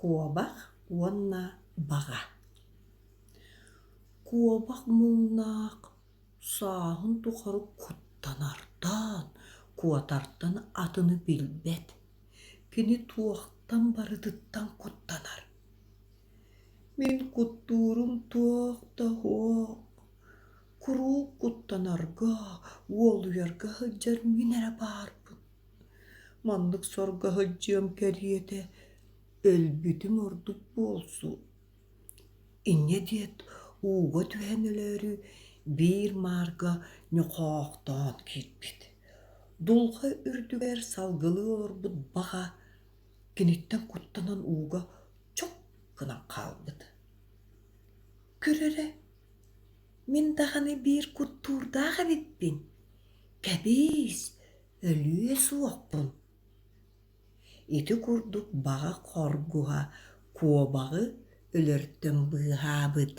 Куобах уонна баҕа Куобах муҥнаах сааһын тухары куттанартан, куотартан атыны билбэт. Кини туохтан барытыттан куттанар. Мин куттуурум туох да суох, куруук куттанарга, уолуйарга сылдьар мин эрэ баарбын. Маннык сорго сылдьыам кэриэтэ өлбүтүм ордук буолсу. Инньэ диэт ууга түһэн өлөөрү биир маарга ньохоохтоон киирбит. Дулҕа үрдүгэр салгылыы олорбут баҕа киниттэн куттанан ууга чоп гынан хаалбыт. Көр эрэ, мин даҕаны биир куттуурдаах эбиппин, кэбиис, өлүө суохпун Ити курдук баҕа хоргуһа куобаҕы өлөртөн быыһаабыт.